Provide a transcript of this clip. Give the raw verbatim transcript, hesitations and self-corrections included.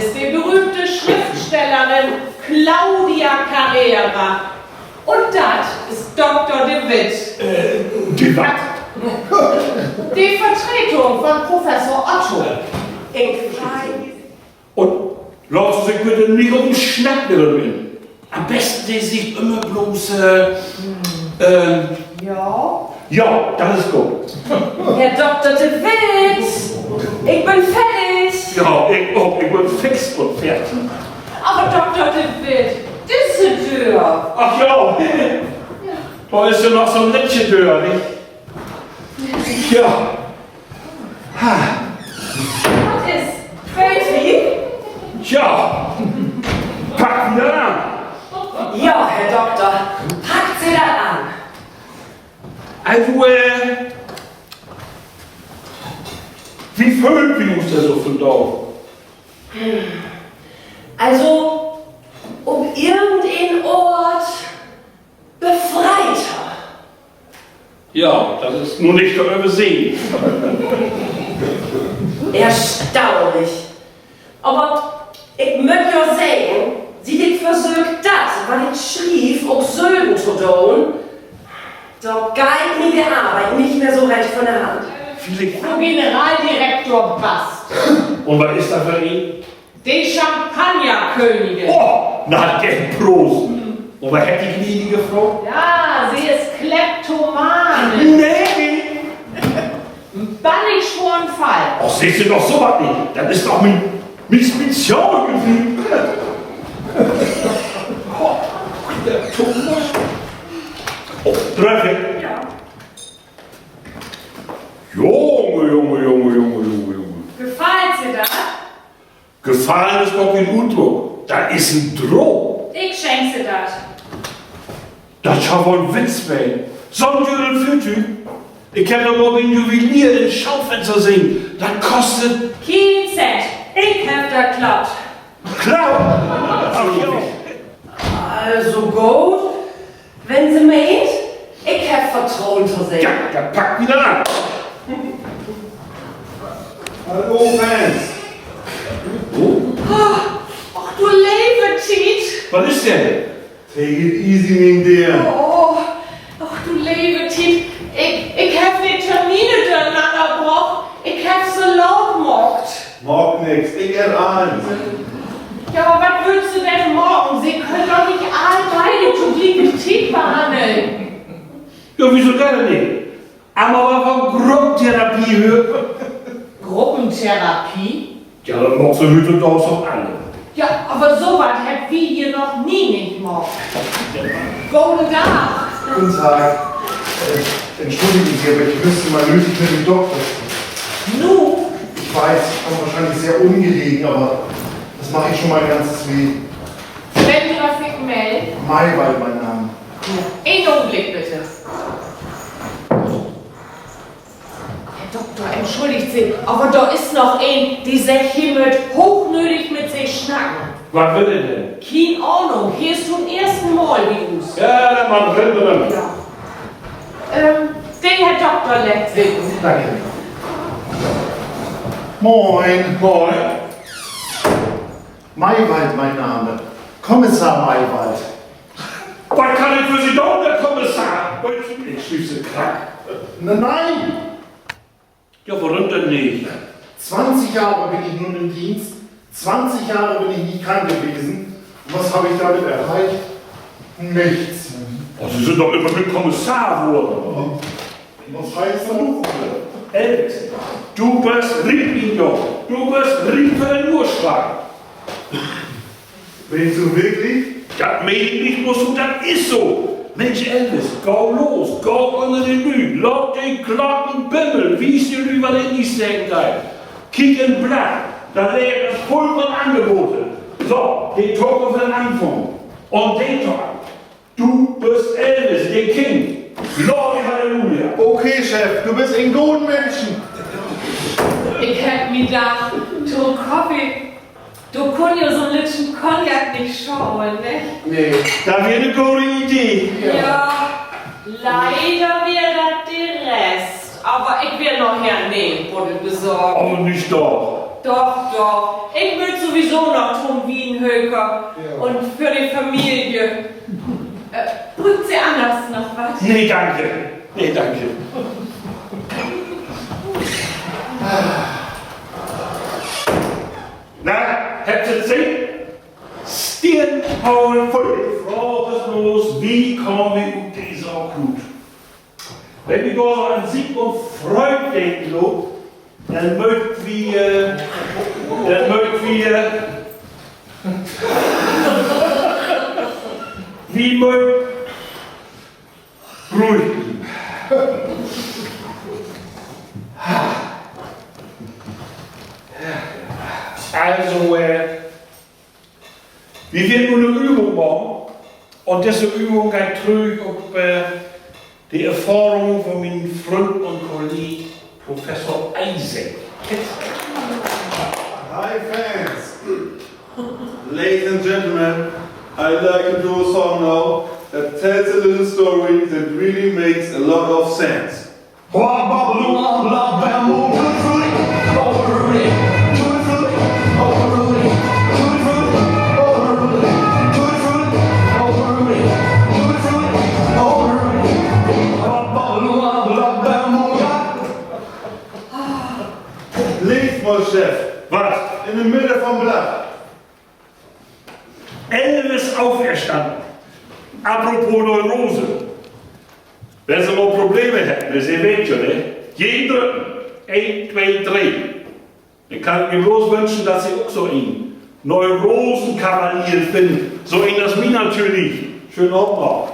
is de berühmte Schriftstellerin Claudia Carrera. Un dat is Dokter de Witt. De wat? De Vertretung von Professor Otto. Ik Un laat Se sik bitte nich op en Snack mit em in. An'n besten, de seggt ümmer bloots, äh, ähm, ja, dat is goot. Herr Dokter de Witt, ik bün fertig. Ja, ik ok. Ik bün fix un fertig. Aver Dokter de Witt, disse Döör. Ach ja, dor is ja noch so'n lüttje Döör, nich? Ja. Wat is? Quält Se? Tja, pack wieder an. Ja, Herr Dokter, packt Se dat an. Also, äh, wo föhlt wi us denn so vandaag? Also, op irgendeen Oort befreiter. Ja, dat is nu nich to översehn. Erstaunlich. Aver ik mutt jo seggen, siet ik versöök, dat, wat ik schriev, ok sülven to doon, dor geiht mi de Arbeit nich mehr so recht von de Hand. Fru Generaldirektor Bast. Un wat is dat för een? De Champagnerkönigin. Oh, na, denn Proost. Un wat hett de gnädige Fro? Ja, se is Kleptomane. Nee. Bannig sworen Fall. Och, seht Se doch so wat nich. Dat is doch mien, mien Spezialgebiet. Oh, dröff ik? Ja. Junge, Junge, Junge. Gefallt Se dat? Gefallen is doch keen Utdruck. Dat is en Droom. Ik schenk Se dat. Dat schall woll en Witz ween. So'n düren Führtüüg. Ik heff dat mal bi 'n Juwelier in't Schaufenster sehn. Dat kostet keen Cent. Ik heff dat klappt. Klappt? Also goot, wenn Se meent, ik heff Vertroen to Se. Ja, denn packt wi dat an. Hallo, Fans. Och, du leve Tiet. Wat is denn? Take it easy, mien Deern. Oh, och, du leve Tiet. Ik, ik heff de Termine dörnanner brocht. Ik heff se laat maakt. Maakt nix, ik heff allens. Ja, aver wat wüllt Se denn maken? Se köönt doch nich all beide to glieke Tiet behanneln. Ja, wieso denn nich? Hest du mal wat von Gruppentherapie höört? Gruppentherapie? Ja, dat maakt se hüüttodaags ok all. Ja, aver so wat hebbt wi hier noch nie nich maakt. Goden Dag. Guten Tag. Äh, entschuldigen Sie, aber ich müsste mal nötig mit dem Doktor sprechen. Nu? Ich weiß, ich komme wahrscheinlich sehr ungelegen, aber das mache ich schon mein ganzes Leben. Wenn Se wat seggen mööt. Maywald mein Name. Een Ogenblick bitte. Herr Dokter, entschuldigt Se, aver dor is noch een, de seggt, he mööt hoochnödig mit Se snacken. Wat will he denn? Keen Ahnung, he is to'n eersten Mal bi us. Ja, denn man rin, rin. Ja. Ähm, de Herr Dokter lett sitten. Danke. Moin. Moin. Maywald mein Name. Kommissar Maywald. Wat kann ik för Se doon, Herr Kommissar? Wüllt Se mi nich schließlich krank? Nein, nein! Ja, worüm denn nich? Zwanzig Jahre bin ich nun im Dienst. Zwanzig Jahre bin ich nicht krank gewesen. Und was habe ich damit erreicht? Nichts. Oh, Se sünd doch ümmerhin Kommissar worrn. Was heißt das? Elvis, du büst riep, mien Jung. Du büst riep för den Ursprung. Meenst du wirklich? Dat meen ik nich bloots so, dat is so. Minsch, Elvis, gah los, gah ünner de Lüüd, laat de Klocken bimmeln, wies de Lüüd, wat in di steken deit. Kiek in't Blatt, dor liggt dat vull von Angebote. So, de Tag is anfungen. Un denk dor an, du büst Elvis, de King. Glory, Halleluja. Okay, Chef, du büst en goden Minschen. Ik heff mi dacht, to'n Koffie, dor kunn jo so'n lütten Cognac nich schaden, ne? Nee. Dat weer en gode Idee. Ja, leider weer dat de Rest. Aver ik weer noch her, nee, Buddel besorgen. Aver nich doch. Doch, doch. Ik mutt sowieso noch to'n Wienhöker. Un för de Familie. Äh, bruukt Se anners noch wat? Nee, danke. Nee, danke. Na, hebbt Se dat sehn? Steenholt vull. De Fraag is bloots, wo kaamt wi ut de Saak rut? Wenn wi dor so an Sieg un Freid denken doot, denn mööt wi, äh, denn mööt wi, äh, wi mööt ruhig blieven. Also, äh, wi wüllt nu 'ne Övung maken. Un disse Övung geiht trüch op, äh, de Erfahrung von mien Fründ un Kolleeg Professor Eysenck. Hi, fans. Ladies and gentlemen, I'd like to do a song now that tells a little story that really makes a lot of sense. Lees mal, Chef. Wat? In de Middel von't Blatt. Elvis auferstanden. Apropos Neurose. Wenn Se mal Probleme hebbt, ne, Se weet ja, ne? Jeden drücken. Een, twee, dree. Ik kann mi bloots wünschen, dat Se ok so een Neurosenkavalier finnen. So een as mi natürlich. Schönen Avend noch.